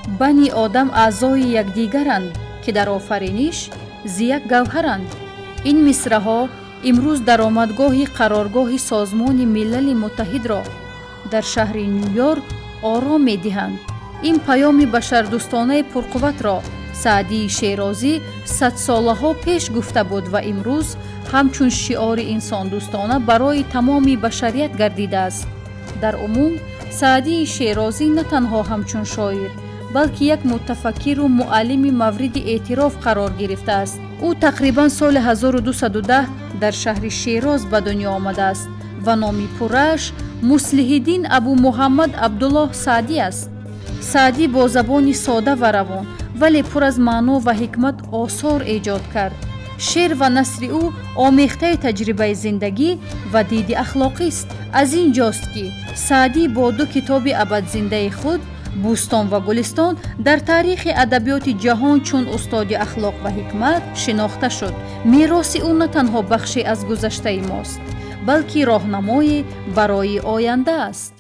Бани одам аъзои якдигаранд, ки дар офариниш зи як гавҳаранд. Ин мисраҳо имрӯз даромадгоҳи қароргоҳи Созмони Милали Муттаҳидро дар шаҳри Ню-Йорк ором медиҳанд. Ин паёми башардӯстонаи пурқувватро Саъдии Шерозӣ садсолаҳо пеш гуфта буд ва имрӯз ҳамчун шиори инсондӯстона барои тамоми башарият гардидааст. Дар умум, Саъдии Шерозӣ на танҳо ҳамчун шоир, балки як мутафаккиру муаллими мавриди эътироф қарор гирифтааст. Ӯ тақрибан соли 1210 дар шаҳри Шероз ба дунё омадааст ва номи пуррааш Муслиҳиддин Абу Муҳаммад Абдуллоҳ Саъдӣ аст. Саъдӣ бо забони сода ва равон, вале пур аз маъно ва ҳикмат осор эҷод кард. Шеър ва насри ӯ омехтаи таҷрибаи зиндагӣ ва диди ахлоқист. Аз ин ҷост, ки Саъдӣ бо ду китоби абадзиндаи худ, «Бӯстон» ва «Гулистон», дар таърихи адабиёти ҷаҳон чун устоди ахлоқ ва ҳикмат шинохта шуд. Мероси ӯ на танҳо бахше аз гузаштаи мост, балки роҳнамое барои оянда аст.